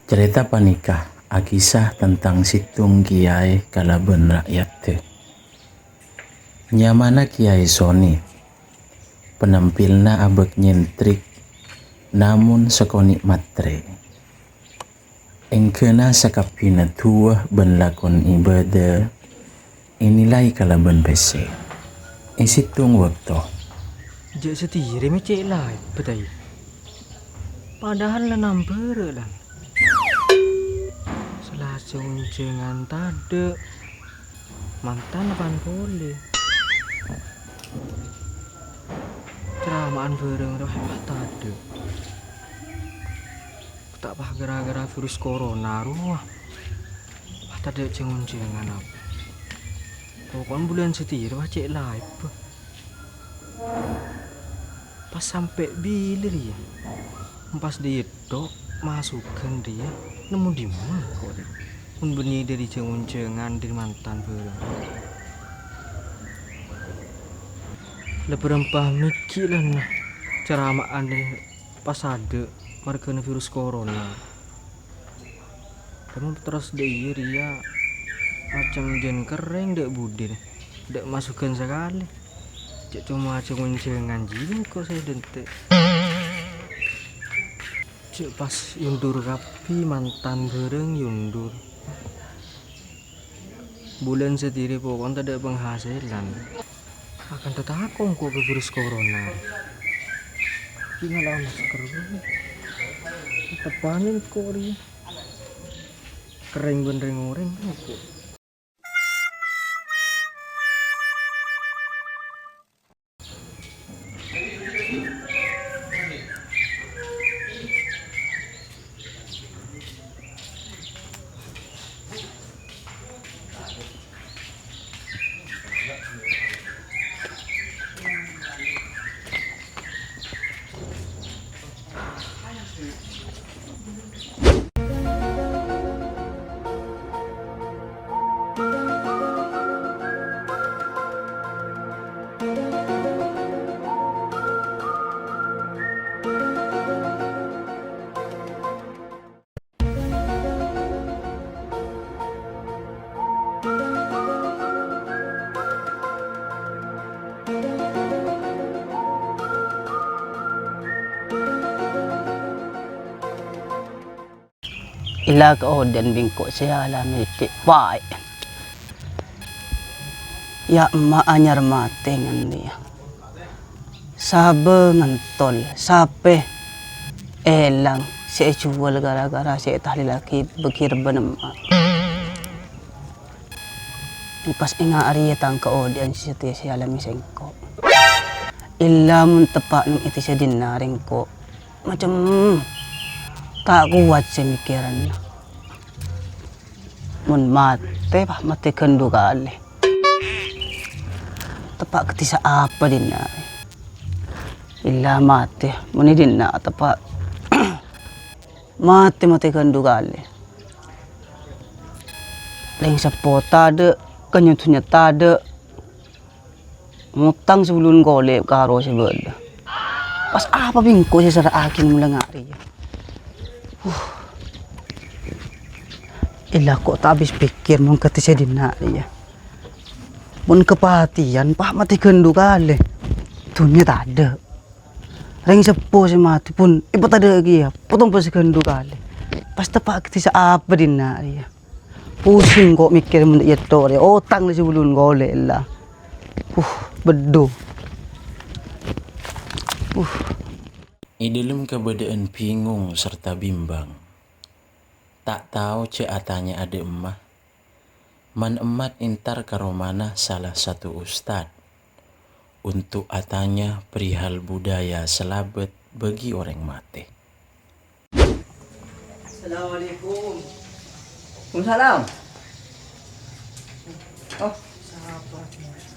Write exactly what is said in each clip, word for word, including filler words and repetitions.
Carèta panèka akisah tentang sèttong kèyaè kalabân ra'yaddhâ. Nyamana Kèyaè Soni. Penampilna abâk nyentrik, namon sakonè' matrè. Èngghâna sakabbhina du'a bân lakon ibâdâ ènilai kalabân pèssè. È sèttong bâkto. Jhâ' satèya mè' cè' laèbâ, Tay. Padahal la nambârâ, lan. Sè la jhâng-onjhângan tadâ', mantan pan polè. Cerama'an bhârâng rowa tadâ'. Ta' pas gara-gara virus corona rowa. Pas tadâ' jhâng-onjhângan apa. Pokokna bulân satèya pas cè' laèbâ. Pas sampè' bilâ rèya? Pas dâ' iyâ tok masughân rèya nemmo dimma ko' rè? Mon bânnè dâri jhâng-onjhângan dâri mantan bhârâng. La bârâmpa mèghi' lan cerama'an rè pas tadâ' marghâna virus corona. Temmo terros dâ' iyâ rèya macem jân kerrèng dâ' budina, dâ' masughân sakalè. Jhâ' coma jhâng-onjhângan jiyâ ko' sè dântè'. Jhâ' pas yondur kabbhi mantan bhârâng yondur. Bulân satèya pokokna tadâ' penghasilan. Akanta tako' engko' ka virus corona. Ki ngala' masker ghâllu. Teppa'na engko' rèya. Kerrèng bân rèng-orèng engko'. Ella kaodhi'ân bi' engko' sè alamè cè' paè'. Ya' emma' anyar matè ngan rèya. Sabâ ngantol, sapè èlang sè èjhuwâl ghârâ-ghârâ sè ètahlillaghi bâgi rebbhâna emma'. Pas enga' arèya tang kaodhi'ân sè satèya sè alamè sèngko'. Ella mon teppa'na ètèsè dinna' rèngko'. Macem ta' kowat sè mèkkèranna. Mon matè, pas matè ghân du kalè. Teppa' kadhi saapa dinna'? Ella matè, mon è dinna' teppa' matè, matè ghân du kalè. Rèng seppo tadâ', kanyang dhunnya tadâ'. Ngotang sabellun kolè' karo sè bâdâ. Pas apa bi' engko' sè èserra'aghi mola nga' rèya? Huh. Ella ko' ta' abis pèkkèr mon kadhi sè dinna' rèya. Mon kapatèyan, pas matè ghân du kalè. Dhunnya tadâ'. Rèng seppo sè matè pon èpatadâ'âghi, ya, potompa sè ghân du kalè. Pas teppa' kadhi saapa dinna' rèya? Pusing ko' mèkkèr mon iyâ tok rè, otang la sabellun kolè' la. Uh, beddhu. Uh. È dhâlem kabâdâ'ân bingung sarta bimbang, ta' tao jhâ' atanya adâ' emma, man emmat entar ka romana sala sato ustad untuk atanya perihal budaya salabât bâgi orèng matè. Assalamualaikum. Waalaikumsalam. Oh. Sapa?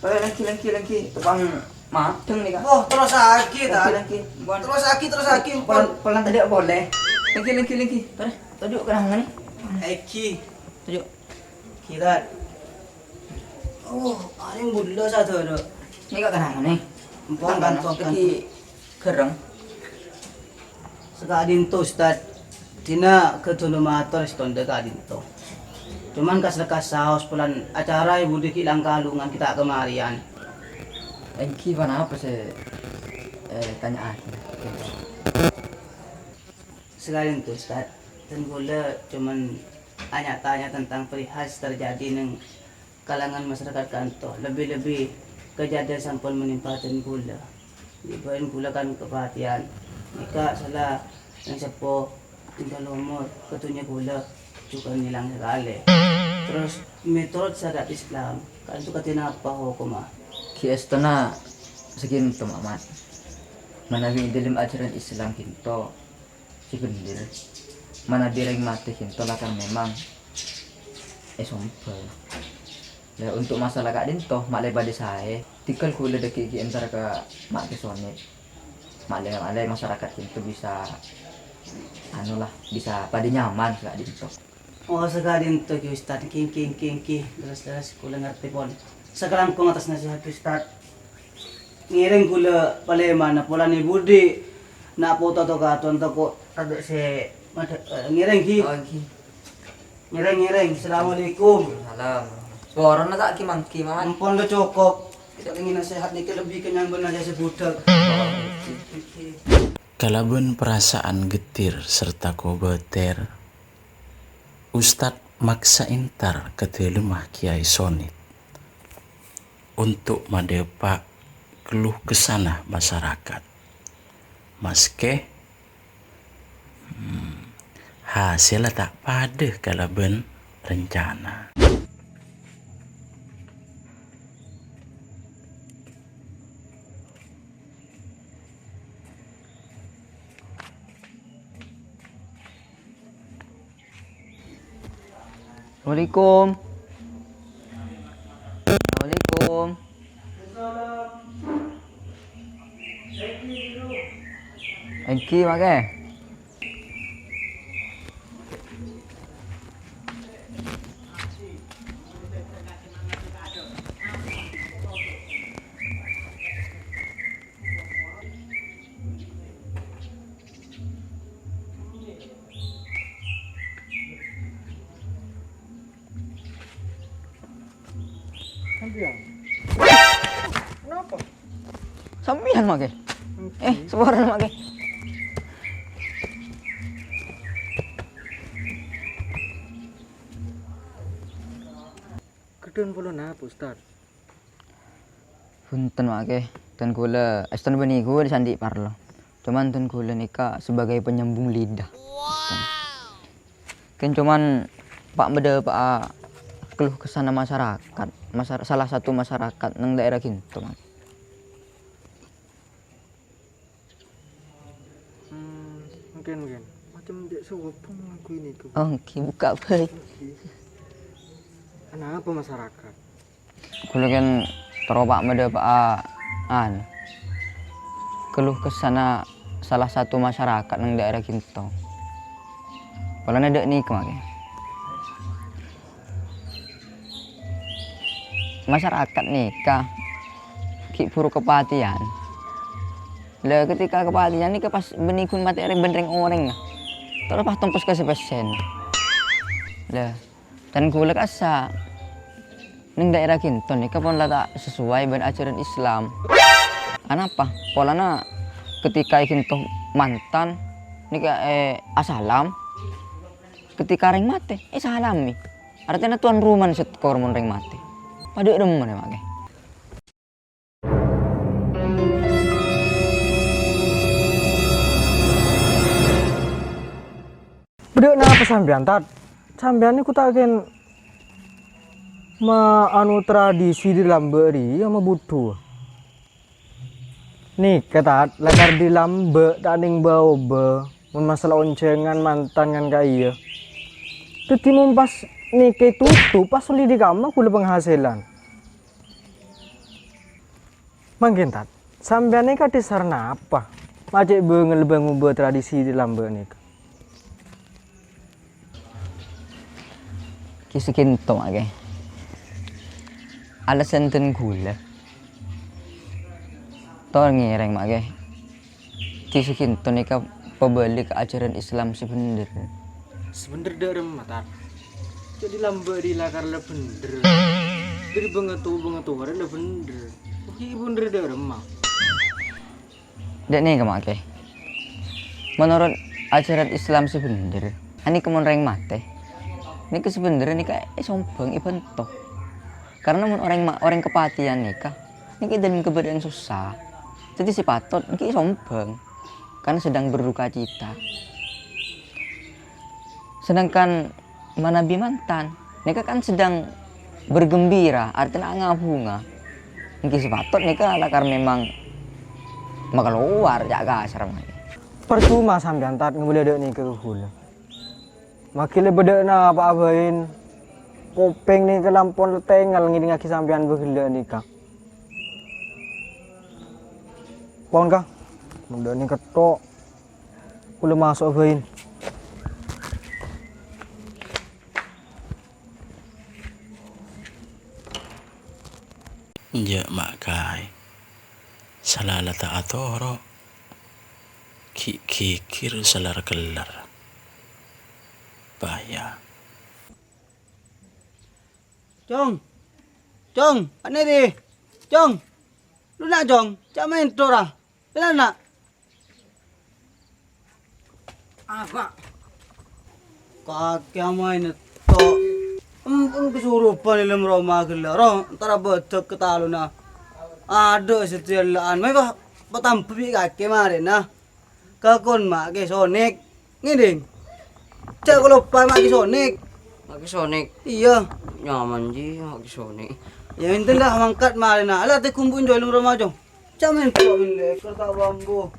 Eh, lenggi, lenggi, lenggi. Tukang madeng nèka. Wah, terrosaghi, Tan. Lenggi, lenggi. Terrosaghi, terrosaghi, Pon. Pon, pon tadi boleh. Lenggi, lenggi, lenggi. Terus, tuju' ka nangèng nè? Èngghi. Tuju'. Kira. Oh, arèng bulâ sadhâjâ. Nèka ka nangèng nè? Pon, pon, pon. Lenggi. Ghârreng. Saka'dinto, Ustad. Dinah ghâdhuna mator èston dâ' ka'dinto. Coma kas-lekkas saos polana acara è budi ghi' lang-kalongan ghi' ta' kamarèyan. Èngghi ponapa sè ètanya'aghi? Sakalèyan, Ustad, dân kaulâ coma nya-tanya tentang perihal sè terjadi neng kalangan masyarakat ka'dinto, lebbi-lebbi kejadian sampon menimpa dân kaulâ. Bân kaulâ kan kapatèyan. Nèka sala rèng seppo tinggal omor ka dhunnya kaulâ jhughân èlang sakalè. Terros, mètorot syariat Islam, ka'dinto kadhi napa hokomma? Ghi' èstona saghânto, Mat. Manabi è dhâlem ajaran Islam ghânto, sè bhendher, manabi rèng matè ghânto lakar memang èsombhâr. Lah, untuk masalah ka'dinto, ma'lè padâ saè. Tèngghâl kaulâ dâgghi' ghi' entar ka Ma' Kesonit. Ma'lè, ma'lè masyarakat ghânto bisa, anu lah, bisa padâ nyaman ka'dinto. Oh, saka'dinto ghi, Ustad. Ghi, ghi, ghi, ghi. Leres, leres. Kaulâ ngartè, pon. Sakalangkong atas nasihat, Ustad. Ngèrèng kaulâ palèmana polana è budi. Na' poto to katon tako' tadâ' sè madâ-, eh, ngèrèng, ghi. Oh, ghi. Ngèrèng, ngèrèng. Assalamualaikum. Salam. Suarana ta' ghi-mangghi, Mat. Ampon, lo cokop. Kita ingin nasihat nèka lebbi kenyang bân aja sè budhâk. Kalabân parasaan ghettèr sarta kobâtèr, Ustad maksa entar ka dhâlemma Kèyaè Sonit untuk madâpa' keluh kesana masyarakat. Maskè, hmm, hasèlla ta' padâ kalabân rencana. Assalamualaikum. Assalamualaikum. Èngghi, Mak, è? Sampèyan. Kenapa? Sampèyan, Mak, è? Oke. Eh, saporana, Mak, è? Ghâdhuwân polana apa, Ustad? Bhunten, Mak, è. Dân kaulâ, èston bânnè kaulâ sè andi' parlo. Coma dân kaulâ nèka sebagai penyambung lidah. Kan coma pa' madâpa'a keluh kesana masyarakat, masar-, salah satu masyarakat neng daerah ghânto, Mak. Hmm, mungkin, mungkin. Macem cè' sobung lagu ini, Gu. Oh, èngghi, bukka' bhâi. Èngghi. Anapa masyarakat? Kaulâ kan terro pa' madâpa'a, anu, keluh kesana salah satu masyarakat neng daerah ghânto. Polana dâ' nèka, Mak, è. Masyarakat nèka ghi' buru kapatèyan. Lah, ketika kapatèyan nèka pas bânnè ghun matè rèng bân rèng-orèng, nah. Terros pas tompes ka sè pèssèna. Lah, dân kaulâ kassa' neng daerah ghânto nèka pon la ta' sesuai bân ajaran Islam. Anapa? Polana ketika è ghânto mantan nèka, eh, asalam, ketika rèng matè, èsalamè. Artèna tuan rumana sè tekor mon rèng matè. Padâ dhimma, Mak, è? Bâdâ napa sampèyan, Tad? Sampèyan nèko ta' kèng ma-, anu tradisi di lambâ' rèya mabudhu. Nèka, Tad, lakar di lambâ' ta' nèng bâ-obâ, mon masalah onjhângan mantan kan ka'iyâ. Dhâddhi mon pas nèka ètutup, pas ollè dâri kamma ghulâ panghasilan. Mangkèn, Tad, sampèyan nèka dhâsarra napa? Ma' cè' bângalla bâ-ngobâ tradisi di lambâ' nèka. Kèya saghânto, Mak, è. Alasan dân ghulâ. Tor ngèrèng, Mak, è. Kèya saghânto nèka pabâli ka ajaran Islam sè bhendher. Bhender dâ' remma, Tat. Jadi lambâ' di lakar la bhender. Dari bângato-bângato arè la bhender. Oke, bhender dâ' remma. Dâ' nèka, Ma' Kè. Menurut ajaran Islam sè bhender, anèka mon rèng matè, nèka sabhendherra nèka èsombhâng, èbhânto. Karena mon orèng ma-, orèng kapatèyan nèka, nèka è dâlem kabâdâ'ân sossa. Dhâddhi sè patot nèka èsombhâng, karena sedang berdukacita. Sedangkan manabi mantan, nèka kan sedang bergembira, artèna nga-bhunga. Èngghi sè patot nèka lakar memang makalowar, ca' kasar mangkèn. Parcoma sampèyan, Tat, ngabâlâ dâ' nèka ka kaulâ. Maghi la bâdâ napa bhâi. Kopèng nèka la ampon tengngel ngèdingngaghi sampèyan bâ ghellâ' nèka. Pon, Ka. Mon dâ' nèka tok. Kaulâ maso' bhâi. Enjâ', Ma' Kaè. Sala la ta' atoro'. Ghi' ghighir salar kellar. Bahaya. Cong. Cong, anè di. Cong. Lu na', Cong. Ca' maèn tora. Ella, na'. Apa? Kakè amaèn to. Ampon kasorupan è dâlem roma ghellâ', ro, entara bâdâk ka talona. Adâ' sè tèyalla'an, mè' pa-, patamba bi' kakè marèna. Kakon Ma' Kè Sonik. Ngèding. Ca' kaloppaè Ma' Kè Sonik. Ma' Kè Sonik. Iyâ. Nyaman, Ji, Ma' Kè Sonik. Yâ, enten la mangkat marèna. Ala tè kumbu' enjâ' è dâlem roma, Cong. Ca' maèn to, maèn lèkèr ta' bambu.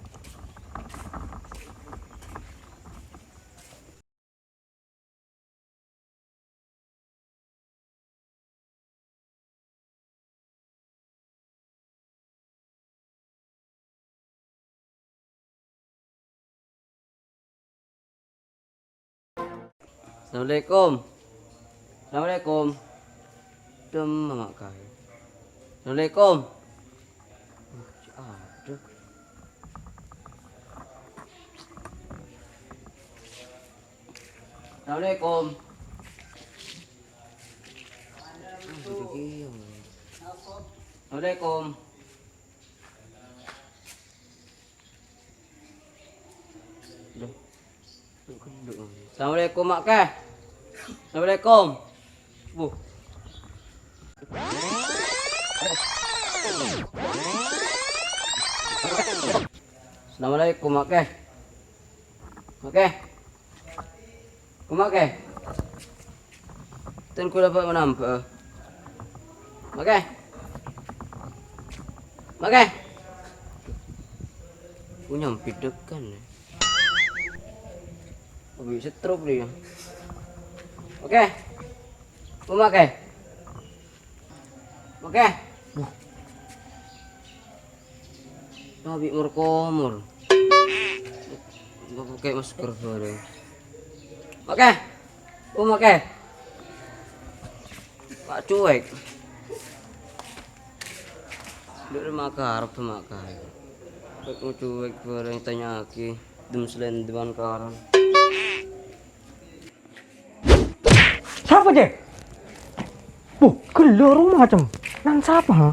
Assalamualaikum. Assalamualaikum. Dem mamak kaè. Assalamualaikum. Aduh. Assalamualaikum. Assalamualaikum. Duh. Assalamualaikum, Mak Keh. Assalamualaikum. Wuh. Assalamualaikum, Mak Keh. Mak Keh. Mak Keh. Ten kula bâ' manambâ. Mak Keh. Mak Keh. Punya bidek kan. Abi setruk dia. Mak Keh. Mak Keh. Mak Keh. Wuh. Abi mor-komor. Nggak pakai masker bareng. Mak Keh. Oh, Mak Keh. Pak cuek. Dek Mak Keh, arep Mak Keh. Cuek, cuek bareng tanya aki. Dem selain dewan karan. Sapa, Cè? Wuh, ghellâ' roma, Cem. Nang sapa, ha?